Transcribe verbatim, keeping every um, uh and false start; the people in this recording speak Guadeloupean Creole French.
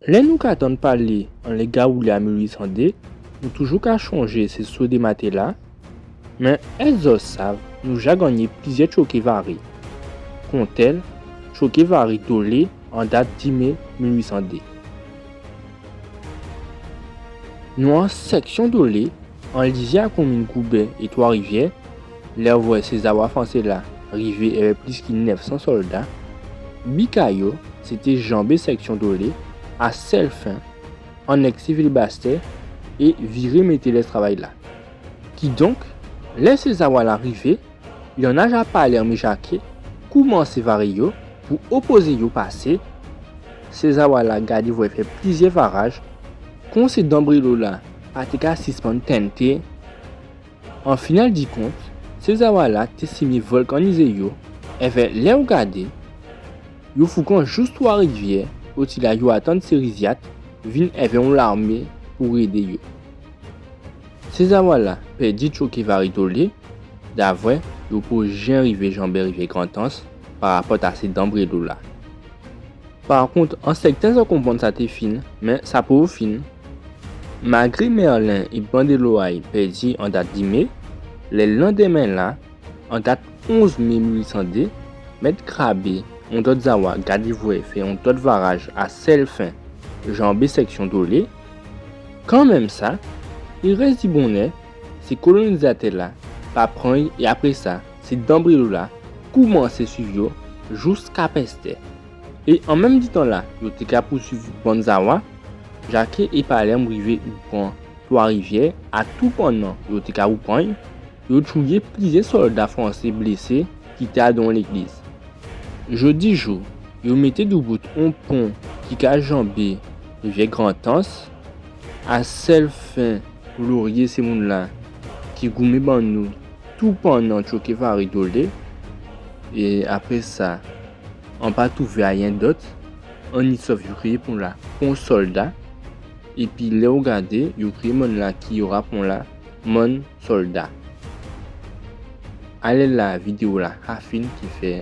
Lè nou ka tann palé anlè gawoulé a mil uit san dé, nou toujou ka chonjé sé Sodéma-tala, mé ès zòt sav nou ja gannyé plizyè Tchokévari, kontèl Tchokévari Dolé an dat dis mé mil uit san dé. Nou an sèksyon Dolé, an lizyè a konmin Goubè é Twa-Rivyè, lè ou vwè sé zawa fwansé-la rivé èvè plis ki nèf san sòlda, bi a yo sé té janbé sèksyon Dolé a sèl fen annèksé vil Bastè é viré mété lèsklavaj-la. Kidonk, lè sé zawa-la rivé, liyannaj a Palèm é Jaké koumansé varé yo pou opozé yo pasé. Sé zawa-la gadé vwè fè plizyè varaj, kon sé danbrilo-la pa té ka sispann tennté. An final di kont, sé zawa-la té simyé vòlkannizé yo, èvè lè ou gadé, yo foukan jous Twa-Rivyè, otila yo atann sé Rizyat vin èvè on larmé pou rédé yo. Sé zawa-la pèdi Tchokévari Dolé, davwè yo po jen rivé janbé rivyè Grantans parapòt a sé danbrilo-la. Parkont, an sèten zòt konprann sa té fin, mé sa po fin. Malgré Mèlen é Bandélo a-y pèdi an dat dis mé, lè landèmen-la, an dat onz mé mil uit san dé, Mèt Krabé, on dòt zawa, gadé vwè fè on dòt varaj a sèl fen janbé sèksyon Dolé. Kanmenm sa, i rès di bonnè, sé kolonizatè-la pa pran-y é apré sa, sé danbrilo-la koumansé suiv yo jous Kapèstè. É an menm di tan-la yo té ka pouswiv bann zawa, Jaké é Palèm rivé pran Twa-Rivyè, a toupannan yo té ka woupran-y, yo tchouyé plizyè sòlda fwansé blésé ki té adan on légliz. Jòdijou, yo mété doubout on pon ki ka janbé rivyè Grantans, a sèl fen gloriyé sé moun-la ki goumé ban nou toupannan Tchokévari Dolé. É apré sa, an pa touvé ayen dòt, anni sòf yo kriyé pon-la Pon Sòlda. Épi lè ou gadé, yo kriyé mòn-la ki ora pon-la Mòn Sòlda. Alè-la vidéo-la fin, kifè